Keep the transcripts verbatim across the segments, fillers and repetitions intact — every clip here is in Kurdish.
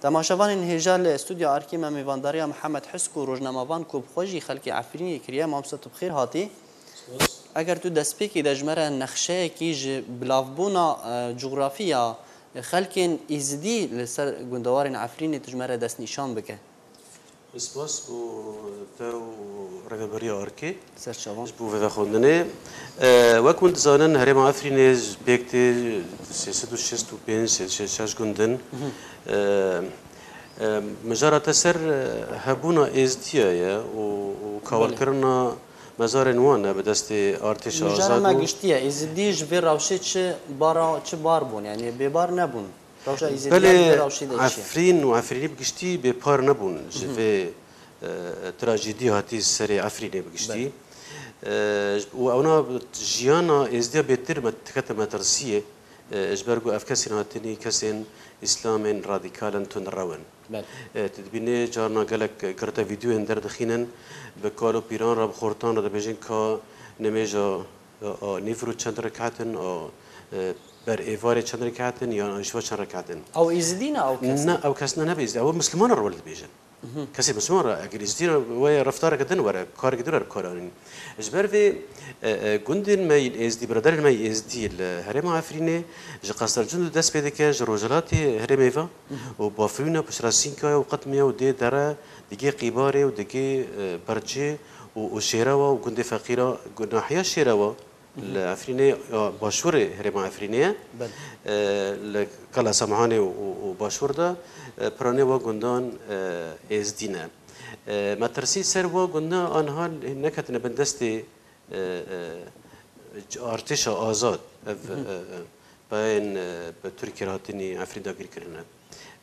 Temaşevanên hêja, li Studya Arkê me mêvandariya Mihemed Hisk û rojnamevan ku bi xwe jî xelkê Efrînê kiriye. Mamoste, tu bi xêr hatî. Eger tu destpêkê de ji me re nexşeyekî ji bilavbûna, e, cografî ya xelkên Êzidî li ser gundewarên Efrînê tu ji me re destnîşan bike. Spas bo te û Rêveberiya Arkê. Serçavan. Ji bo vêvexwendinê. E, wek hûn dizanin, herêma Efrînê ji pêk tê sê sed û şêst û pênc, sê sed û şêst û şeş gund in. Mhm. E, e, mijara te ser, e, hebûna Êzdiya ye û, û Belê. kawalkirina mezarên wan e bi destê artêşa Mijara azad me û giştî ye. Êzidî ji vê rewşê çi bara, çi bar bûn, yanî bêbar nebûn. Rewşa Êzidiyan Belê, di vê rewşê de çi ye? Efrîn û Efrînî bi giştî bêpar nebûn ji Mhm. vê, e, trajedî hatî serê Efrînê bi giştî. Belê. E, û ewna jiyana Êzidiya bêtir me dikete metirsiyê, e, ji ber ku ev kesên hatinî kesên Îslamên radîkal in, tundrew in. Belê. E, tu dibînê carna gelek girte vîdeoyên derdixînin, bi kal û pîran re, bi xortan re dibêjin ka nimêja, a, a nîvro çend rekat in, a, e, ber êvarê çend rekat in, yan ji we çend rekat in. Ew Êzidî ne ew kes Ne, ne? ew kes ne, nebe Êzidî. Ew Misliman re wele dibêjin. Mhm. Kesê Misliman re, eger Êzidî re wê reftareke din were, kareke din were bi kar anîn. Ji ber vê, e, e, gundên me yên Êzidî, biraderên me yên Êzidî li herêma Efrînê ji Qestercûn dest pê dike, ji rojhilatê herêmê ve Mhm. û bafirîna piştre Sînkaya û Qitmiya û dê dere, digê Qîbarê û digê, e, Bercê û, û Şêrewa û gundê Feqîra, gu-, nahiya Şêrewa, Mhm. li Efrînê, ya, başûrê herêma Efrînê ye. Belê. E, li Kala Semhanê û, û, û başûr de, e, piranê wa gundan, e, Êzdî ne. E, metirsî ser wa gundan anha neketine bin destê, e, e, artêşa azad. Ev, Mhm. e, e, peyên, e, bi Tirkiyê re hatinî Efrîn dagîr kirine.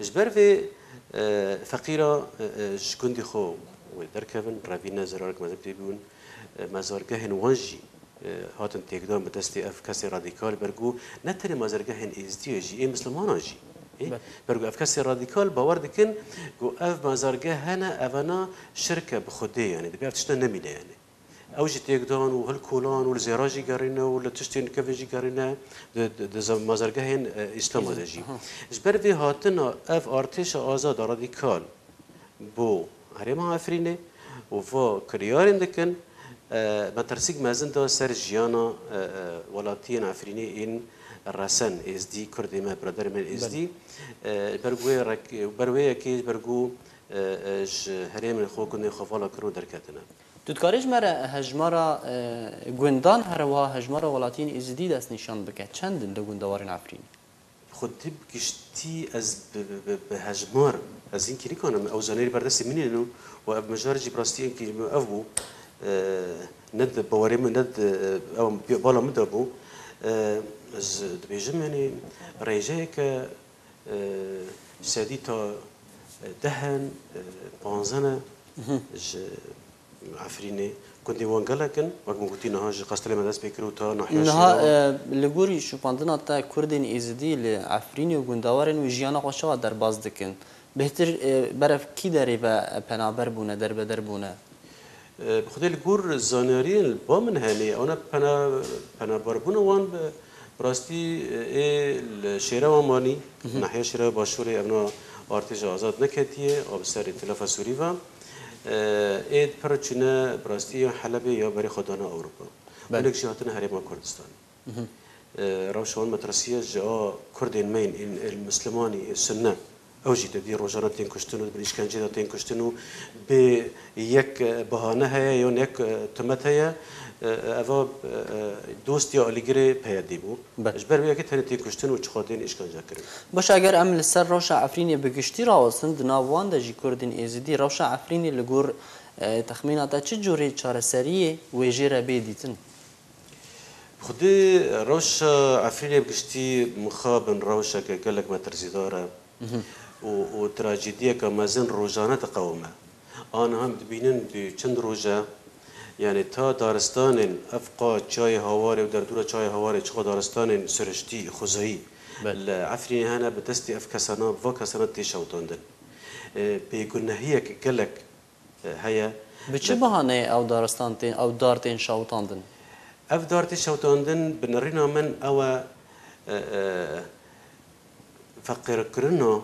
Ji ber vê, e, feqîra, e, e, ji gundî xwe wê derkevin, revîne, zerarek mezin pê bûn. E, mezargehên wan jî, e, hatin têkdan bi destê ev kesê radîkal, ber ku ne tenê mezargehên Êzdiyê jî, ê Mislimanan jî. Ê, Be- ber ku ev kesê radîkal bawer dikin ku ev mezargeh hene, evena şirke bi Xwedê, yanî dibe ev tişta nemîne, yanî. Ew jî têkdan û hilkolan û li zêra jî gerîne û li tiştên kevin jî gerîne di, di, di zem-, mazergehên, e, Îslamê de jî. Aha. Ji ber vê hatina ev artêşa azad a radîkal bo herêma Efrînê û va kiryarên dikin, e, metirsîk mezin da ser jiyana, e, e, welatiyên Efrînê ên resen Êzdî, Kurdê me, biraderê me Belê. Êzdî, e, ber wê rek-, ber wê yekê, ber ku, e, e, ji herêmên xwe, gundên xwe vala kirin û derketine. Tu dikarî ji me re hejmara, e, gundan, her wiha hejmara welatiyên Êzidî destnîşan bike? Çend in li gundewarên Efrînê? Xwedî bi giştî ez bi, bi, bi, bi hejmar, ez hinkî nikanim. Ew zanîrî ber destê min ên û, û ev mijar jî bi rastî hinkî ev bû. E, ne di bawerê min, ne di, ew bala min de bû. E, ez dibêjim, yanî rêjeyeke E, sedî ta, e, deh in, e, panzdeh ne Mhm. ji Efrînê. Gundê wan gelek in, wek min gotî niha ji Qestelê me dest pê kir û ta nahiya Niha, Şêrewa. e, li gorî şopandina te Kurdên Êzidî li Efrînê û gundewarên wê jiyana xwe çawa derbas dikin? Bêhtir, e, berev kî derê ve penaber bûne, derbeder bûne? E, bi Xwedê li gor zanyariyên li ba min hene, ew ne pena-, penabarbûna wan bi, bi rastî, e, ê li Şêrewa Manî, Mhm. nahiya Şêrewa Başûrê, evna artêşa azad neketiye, a bi ser Îtîlafa Sûrî ve, e, ê pir çûne bi rastî ya Helebê ya berê xwe dane Ewropa. Belê. Hinek jî hatine herêma Kurdistan. Mhm. E, rewşa wan metirsiye ji a Kurdên me yên, ên, ên Mislimanî, ên Sunne. Ew jî te dî rojane tên kuştin û di bin îşkencê de tên kuştin û bê yek, e, bahane heye, yan yek, e, tumet heye, e, eva, e, e, dost ya alîgirê peye dî bû. Be. Ji ber wê yekê tenê tên kuştin û çiqa tên îşkence kirin. Baş, eger em li ser rewşa Efrînê bi giştî rawestin, di nav wan de jî Kurdên Êzidî, rewşa Efrînê li gor, e, texmîna te çi cûrê çareseriyê wê jê re bê dîtin? Xwedê rewşa Efrînê bi giştî mixabin rewşeke gelek metirsîdar e Mhm. û, û trajediyeke mezin rojane diqewime. Aniha em dibînin bi çend roj e, yanî ta daristanên ev qa Çiyayê Hawarê û derdora Çiyayê Hawarê çiqa daristanên siriştî, xwezayî Belê. li Efrînê hene, bi destê ev kesana, va kesana tê şewitandin. E, bêgunehiyek gelek e, heye. Bi çi Bi- bahaneyê ew daristan tên, ew dar tên şewitandin? Ev dar tê şewitandin, bi nerîna min ew e, e, e, feqîrkirina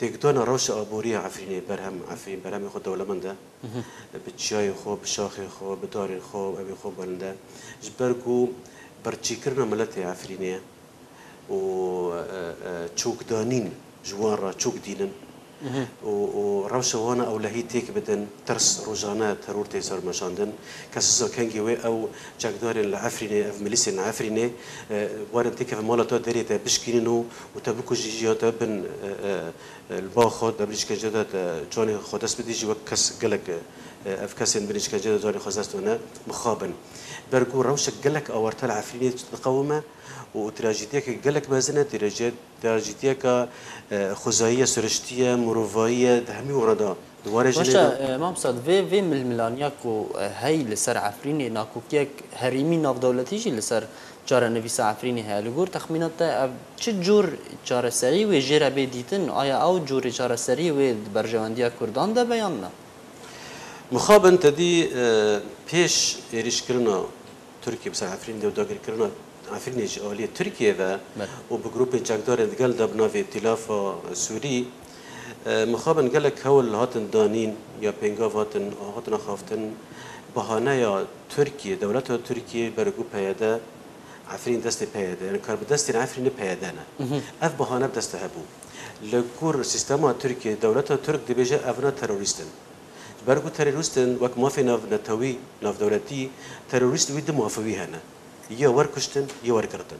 Têkdana rewşa aborî ya Efrînê, berhem Efrîn, berhemê xwe dewlemend e. Bi çiyayê xwe, bi şaxê xwe, bi darên xwe, evê xwe belinde. Ji ber ku birçîkirina miletê Efrînê ye û, e, e, çûkdanîn ji wan re çûk dînin û, û rewşa wan e ewlehî têk bidin, tirs rojane teror tê ser meşandin. Kes niza kengê wê ew çekdarên li Efrînê, ev milîsên li Efrînê, e, werin têkevin mala te, derê te bişkînin û, û te bikujî ya te bin, e, e, li ba xwe, te bin îşkence de, te canê xwe dest bidî jî wek kes gelek, e, ev kesên bin îşkence de canê xwe dest dane mixabin. Ber ku rewşek gelek awarte li Efrînê diqewime û trajîdiyeke gelek mezin e, trajî-, trajîdiyeke, e, xwezayî ye, siriştî ye, mirovayî ye, di hemî wana de di warê jinê Başa, de. e, Mamsa, di vê, vê milmilaniya ku, e, hey li ser Efrînê, nakokiyek herêmî navdewletî jî li ser çarenivîsa Efrînê heye. Li gor texmîna te ev çi cûr çareserî wê jê re bê dîtin? Aya ew cûrê çareserî wê di berjewendiya Kurdan de be yan na? Mixabin te dî, e, pêş êrîşkirina Tirkiyê bi ser Efrînê û dagirkirina Efrînê ji aliyê Tirkiyê ve Belê. û bi grûpên çekdarên digel de bi navê Tîlafa Sûrî, e, mixabin gelek hewl hatin danîn ya pêngav hatin, hatin axaftin. Bahaneya Tirkiyê, dewleta Tirkiyê ber ku P Y D, Efrîn destê P Y D, yani karbidestên Efrînê P Y D ne. Ev bahane bi dest de hebû. Li gor sîstema Tirkiyê, dewleta Tirk dibêje ev ne terorîst in. Ji ber ku terorîst in, wek mafê navnetewî, navdewletî, terorîst wî du mafê wî hene. Ya wer kuştin, ya wer girtin.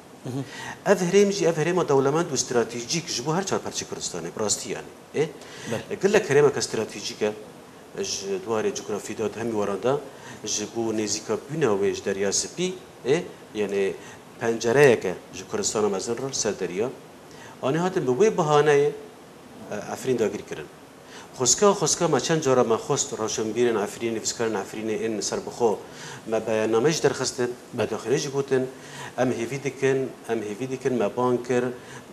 Ev herêm jî, ev herêma dewlemend û stratejîk ji bo her çar parçeyê Kurdistanê, bi rastî yanî. Ê? Belê. Gelek herêmeke stratejîk e, ji di warê cografî de, di hemî waran de, ji bo nêzîka bûna wê ji Derya Spî, ê? Yanî pencereyeke ji Kurdistana mezin re ser derya. Anî hatin bi wê bahaneyê, e, Efrîn dagîr kirin. Xwezka, xwezka me çend cara me xwest rewşenbîrên Efrînê, nivîskarên Efrînê ên serbixwe me beyanname jî derxistin, me daxuyanî jî gotin, em hêvî dikin, em hêvî dikin, me bang kir,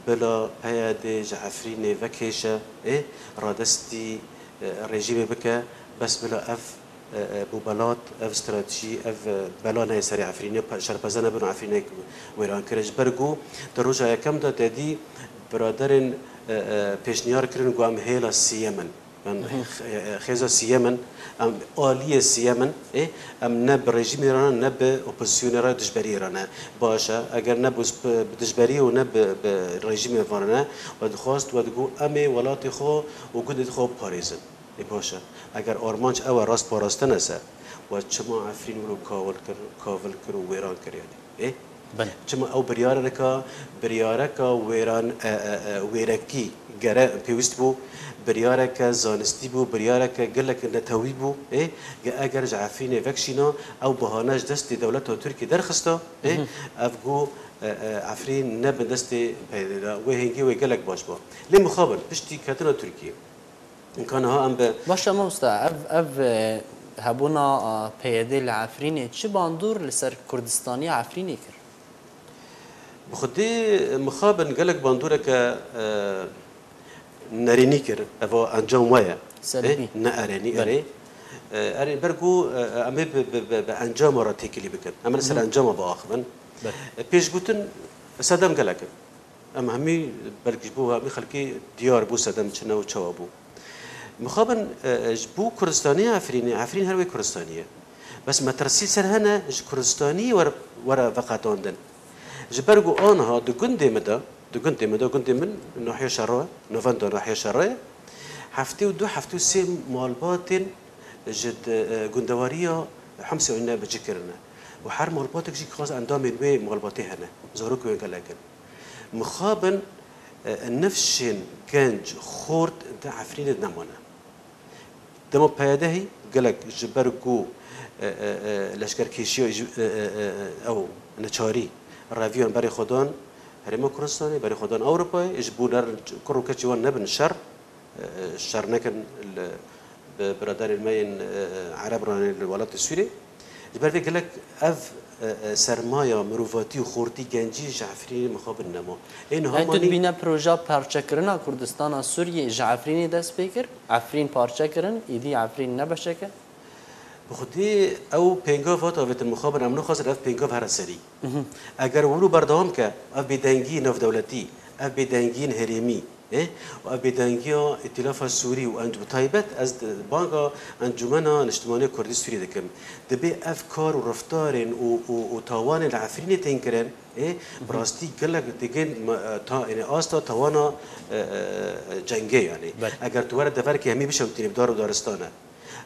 bila P Y D ji Efrînê vekêşe, ê, radestî, e, rejîmê bike, bes bila ev, e, e, bûbelat, ev stratejî, ev, e, bela neyê serê Efrînê, pe-, şerpeze nebin û Efrînê wêran kire. Ji ber ku di roja yekem de te dî biraderên, e, e, pêşniyar kirin ku em hêla siyem in. Em Hı hı. xe-, e, xêza siyem in, em aliyê siyem in, ê, em ne bi rejîmê re ne, ne bi opozîsyonê re, dijberiyê re ne. Baş e, eger ne bi, bi, bi dijberiyê û ne bi, bi rejîmê ve re ne, we dixwest, we digot, em ê welatê xwe û gundê xwe biparêzin. Ê, baş e. Eger armanc ew e, rast parastin e se, we çima Efrîn wilo kawil kir, kavil kir û wêran kir, yanî? Ê? Belê. Çima ew biryareka, biryareka wêran, e, e, e, wêrekî gere pêwîst bû, biryareke zanistî bû, biryareke gelek netewî bû, ê? Ge eger ji Efrînê vekişîna, ew bahane ji destê dewleta Tirkiyê derxista, ê? Hı hı. Ev got, e, e, Efrîn ne bi destê P Y D de. Wê hêngê wê gelek baş bû. Lê mixabin, piştî ketina Tirkiyê, Imkan ha em bi Baş e, mamosta, ev, ev, e, hebûna, a, P Y D li Efrînê çi bandor li ser Kurdistaniya Efrînê kir? Bi xwedê mixabin gelek bandoreke, e, nerênî kir. Eva encam we ye. Selbî. E, ne erênî, Belê. erê. E, erê ber ku, e, em ê bi, bi, bi, bi encama re têkilî bikin. Em ê li ser Hı hı. encama biaxivin. Belê. E, pêşgotin sedem gelek in. Em hemî belkî ji bo hemî xelkê diyar bû sedem çi ne û çawa bû. Mixabin, e, e, ji bo Kurdistaniya Efrînê, Efrîn her wê Kurdistanî ye. Bes metirsî ser hene ji Kurdistanî were, were veqetandin. Ji ber ku aniha di gundê min de, di gundê min de, gundê min nahiya Şero ye, navenda nahiya Şero ye, heftê û du, heftê û sê malbatên ji di, e, gundewariya Hemsê û ne bi cî kirine. Û her malbatek jî xas endamên wê malbatê hene, zarokên wê gelek in. Mixabin, e, nifşên genc, xort di Efrînê de nemane. Dema P Y D hî gelek ji ber ku, e, e, e, leşkerkêşiya ji, e, e, e, e, ew neçarî reviyan berê xwe dan Herêma Kurdistanê, berê xwe dan Ewropayê, ji bo ner kur û keçê wan nebin şer, e, e, şer nekin li, bi biraderên me yên, e, e, Ereb re li welatê Sûriyê. Ji ber vê gelek ev, e, e, sermaya mirovatî û xortî gencî ji Efrînê mixabin nema. Ê niha Hey, tu manî dibîne proja parçekirina Kurdistana Sûriyê ji Efrînê dest pê kir? Efrîn parçe kirin, îdî Efrîn ne beşek e? Bi xwedî ew pêngav hat avêtin mixabin, em naxwazin ev pêngav here serî. Mhm. Eger wilo berdewam ke, ev bêdengiyên navdewletî, ev bêdengiyên herêmî, Ê, û ev bêdengiya Îtîlafa Sûrî û enc-, bi taybet ez di banga Encûmena Niştimanî ya Kurdî Sûrî dikim. Dibê ev kar û reftarên û, û, û tawanên li Efrînê tên kirin, ê, bi rastî gelek digên me-, e, ta, yanî asta tawana, e, e, cengê, yanî. Belê. Eger tu were deverekê hemî bişewitînî bi dar û daristan e.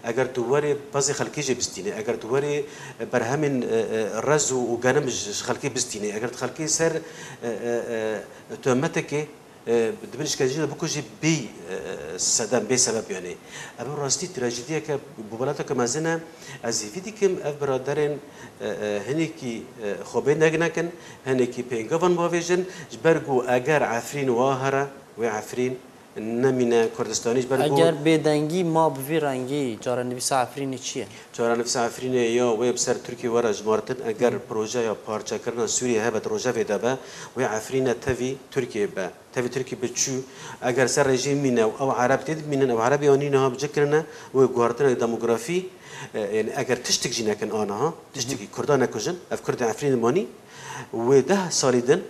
Eger tu werê pezê xelkê jê bistînî, eger tu werê, e, berhemên, e, e, rez û, û genim ji, ji xelkê bistînî, eger tu xelkê ser, e, e, e, tohmetekê, e, di bin îşkenceyê de bikujî bê, e, sedem, bê sebeb, yanî. Ev rastî trajediyeke, bûbelateke mezin e. Ez hêvî dikim ev biraderên, e, e, hinekî, e, xwe bêdeng nekin, hinekî pêngavan bavêjin, ji ber ku eger Efrîn wa here, wê Efrîn nemîne Kurdistanî, ji ber ku Eger bêdengî ma bi vî rengî, çarenivîsa Efrînê çi ye? Çarenivîsa Efrînê ya wê bi ser Tirkiyê were jimartin, eger projeya parçekirina Sûriyê hebe di rojevê de be, wê Efrîne tevî Tirkiyê be. Tevî Tirkî bi çû, eger ser rejîm mîne û ew Ereb tê dimînin, ew Erebê anî niha bi cik kirine, wê guhartina demografî, e, yanî eger tiştik jî nekin aniha, tiştikî Kurda nekujin, ev Kurdên Efrînê manî, wê deh salî din,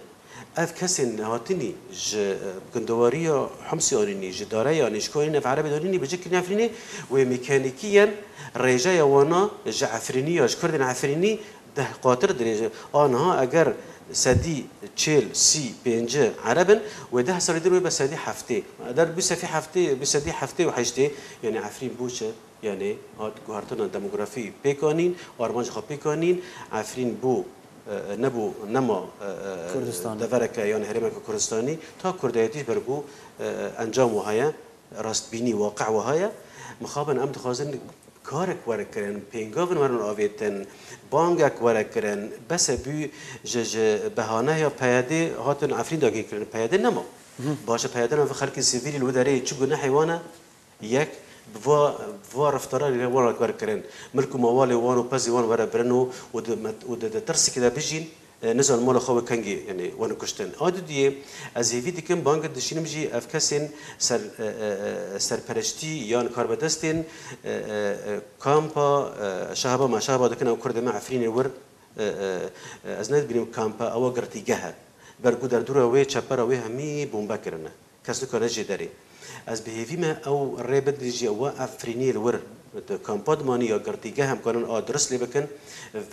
ev kesên hatinî ji, e, gundewariya Humsê anînî, ji Dareya anî, ji ku anîn ev Erebê anînî, bi cik kirine Efrînê, wê mekanîkiyen rêjeya wana ji Efrînî ya ji Kurdên Efrînî deh qatir dirêj e. A niha eger sedî çêl, sî, pêncî Ereb in, wê deh salî din wê be sedî heftê. Eger bû sedî heftê, bû sedî heftê û heştê, yanî Efrîn bû çi? Yanî hat guhertina demografî pêk anîn, armanca xwe pêk anîn, Efrîn bû, e, e, nebû, nema, e, e, Kurdistanê. Devereke yan herêmeke Kurdistanî, ta Kurdayetî ji ber ku, e, e, encam wiha ye, rastbînî, waqi wiha ye. Mixabin em dixwazin karek were kirin, pêngavin werin avêtin, bangek were kirin, bes e bû ji, ji behaneya P Y D hatin Efrîn dagîr kirin, P Y D nema. Hı hı. Baş e, P Y D na vê xelkê sivîlî li wê derê çi gunehê wan e? Yek, bi va, bi va reftaran re wan were kirin. Milk û mawalê wan û pezê wan were birin û, û di met-, û di, di tirsikê de bijîn, e, nizanim mala xwe wê kengî, yanî, wan kuştin. A dudiyê, ez hêvî dikim, bang dişînim jî ev kesên ser, e, e, e, serpereştî yan karbedestên, e, e, e, kampa, e, Şehaba me, Şehaba dikin ew Kurdê me Efrînê wir, e, e, e, ez nedibînim kampa, ewa girtîgeh e. Ber ku derdora wê, çepera wê hemî bombe kirine. Kes nikare jê derê. Ez bi hêvî me ew rê bidin jî ew Efrîniyê li wir di kampa dimanî ya girtîgeh em karin a dirist lê bikin,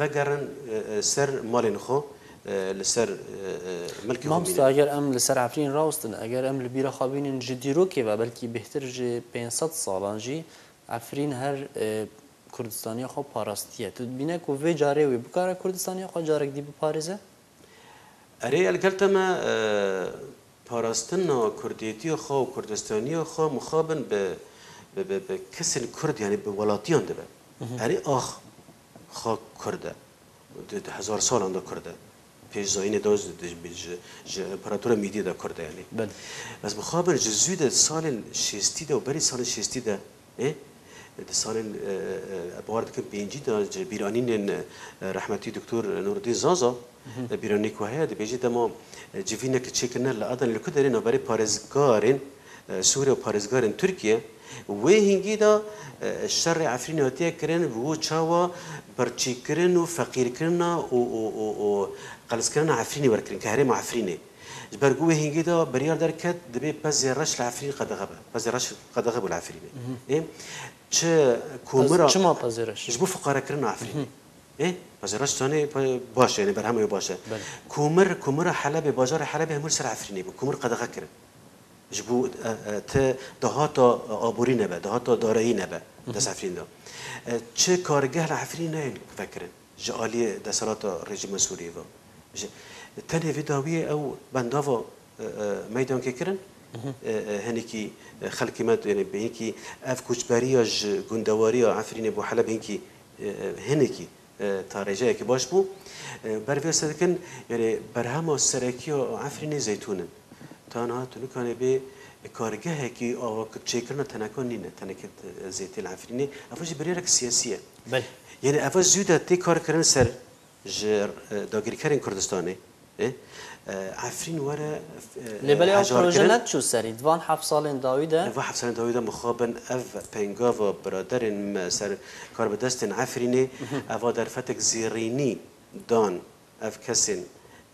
vegerin, e, e, ser malên xwe, e, li ser, e, e, milkê xwe Mamosta, bînin. Eger em li ser Efrîn rawestin, eger em li bîra xwe bînin ji dîrokê ve, belkî bêhtir ji pênc sed salan jî Efrîn her, e, Kurdistaniya xwe parastiye. Tu dibîne ku vê carê wê bikare Kurdistaniya xwe carek dî biparêze? Erê, el gel te me, e, parastina Kurdêtiya xwe û Kurdistaniya xwe mixabin bi, bi, bi, bi kesên Kurd, yanî bi welatiyan dibe. Hı hı. Erê, ax, xwe Kurd e. Di, di hezar salan de Kurd e. Pêş zayînê de ji, ji, ji, ji împeratora Mîdiyê de Kurd e, yanî. Belê. Ez mixabin ji zû de salên şêstî de û berî salên şêstî de Ê, di salên, e, e, e, bawer dikim pêncî de ji bîranînên, e, rehmetî Doktor Nûreddîn Zaza, Hı hı. e, bîranînê ku heye, dibêje dema, e, civîneke çêkirine li Adenê li ku derê navberê parêzgarên, e, Sûriye û parêzgarên Tirkiye, wê hingî de, e, şerê Efrînê hatiye kirin, bi wî çawa birçîkirin û feqîrkirina û, û, û, û qelizkirina Efrînê werkirin, ke herêma Efrînê. Ji ber ku wê hingê de biryar derket, dibê pezê reş li Efrîn qedexe be. Pezê reş qedexe bû li Efrînê. Mhm. Ê, çi komira Çima pezê reş? Ji bo fiqarekirina Efrînê. Mhm. Ê, pezê reş zanê pe-, baş e, yanî berhema wê baş e. Belê. Komir, komira Helebê, bajarê Helebê hemû li ser Efrînê bû. Komir qedexe kirin. Ji bo, e, e, ti dahata, e, aborî nebe, dahata darayî nebe, Mhm. dest Efrîn de. E, çi kargeh li Efrînê neyên vekirin. Ji aliyê desthilata rejîma Sûriyê ve. Ji, tenê vê dawiyê ew bendava, e, e, meydankê kirin. Mhm. E, e, hinekî, e, xelkê me, yanî bi hinekî ev koçberiya ji gundewariya Efrînê bo Heleb hinekî, e, e, hinekî, e, ta rêjeyekî baş bû. E, ber vê se dikin, yanî berhema serekiya Efrînê zeytûn in. Ta niha tu nikanê bê kargehekî ava ku çêkirina teneka nîne, tenekê, e, zêtê li Efrînê. Ev jî biryarek siyasî ye. Belê. Yanî ev zû de tê kar kirin ser ji, e, dagirkerên Kurdistanê. E, e, Efrîn were, e, Lê belê ew hejar proje kirin. Nediçû serî. Di van heft salên dawî de Di van heft salên dawî de mixabin ev pengava biraderên me ser karbidestên Efrînê, Mhm. eva derfetek zêrînî dan ev kesên,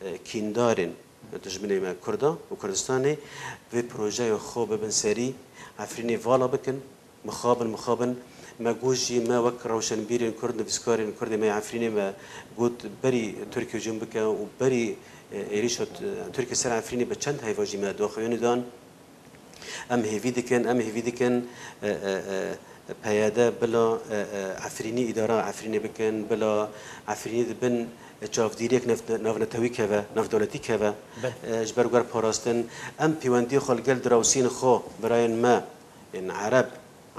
e, kîndarên Dijminê me Kurda û Kurdistanê vê projeya xwe bibin serî, Efrînê vala bikin, mixabin, mixabin. Me got jî, me wek rewşenbîrên Kurd, nivîskarên Kurdê me yê Efrînê me got berî Tirkiye cûn bike û berî, e, êrîşa, e, Tirkiye ser Efrînê bi çend heyva jî me daxuyanî dan. Em hêvî dikin, em hêvî dikin, e, e, e, P Y D bila, e, e, Efrînî îdara Efrînê bikin, bila Efrînî di bin çavdîriyek nav-, navnetewî keve, navdewletî keve, Be. e, ji ber wer parastin. Em pêwendiyê xwe li gel dirawsîn xwe, birayên me, ên Ereb,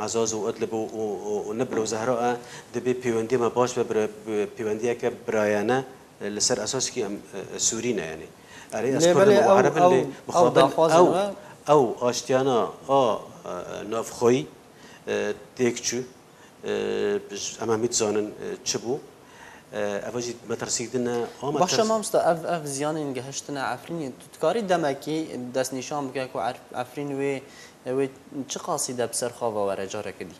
Ezaz û Idlib û, û, û, û Nibil û Zehra e, dibê pêwendiyê me baş be, bira-, bi-, pêwendiyeke birayane, e, li ser esasekî em, e, e, Sûrî ne, yanî. Erê, ez Lê Kurd im belê û ew, Ereb in, ew, lê ew mixabin daxwazên ew, we ew aştiyana a, e, navxweyî, e, têk çû, e, ji, em hemî dizanin, e, çi bû. E, eva jî metirsîk din e, ama Baş e ters- mamosta, ev, ev ziyanên gehiştine Efrînê, tu dikarî demekî destnîşan bike ku Erf-, Efrîn wê, wê çi qasî de bi ser xwe ve were careke dî?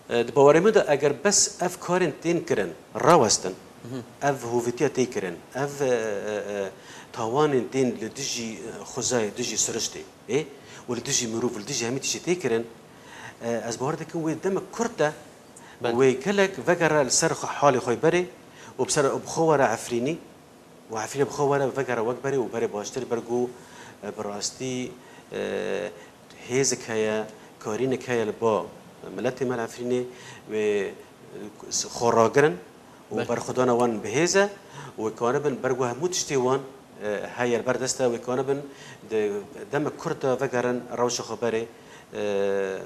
E, di bawerê min de eger bes ev karên tên kirin, rawestin, Mhm. ev hovîtiya tê kirin, ev, e, e, e, tawanên tên li dijî, e, xwezayê, dijî siriştê, ê, û li dijî mirov, li dijî hemî tiştê tê kirin, e, ez bawer dikim wê demek kurt de Belê. wê gelek vegere li ser xwe, halê xwe berê û bi ser, û bi xwe were Efrînî û Efrînê bi xwe were vegere wek berê û berê baştir ber ku, e, bi rastî, e, hêzik heye, karînek heye li ba miletê me li Efrînê wê, e, xwe ragirin û Belê. berxwedana wan bi hêz e û wê karibin ber ku hemû tiştê wan, e, heye li ber dest e, wê karibin di demek kurt de vegerin rewşa xwe berê, e,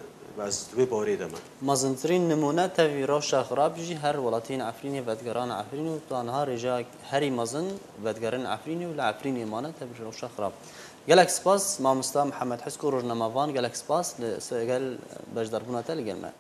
ez di wê bawerê de me. Mezintirîn nimûne tevî rewşa xirab jî her welatiyên Efrînê vedigerane Efrînê û ta niha rêjeya herî mezin vedigerin Efrînê û li Efrînê mane tevî rewşa xirab. Gelek spas mamosta Mihemed Hisko rojnamevan, gelek spas li se-, gel beşdarbûna te li gel me.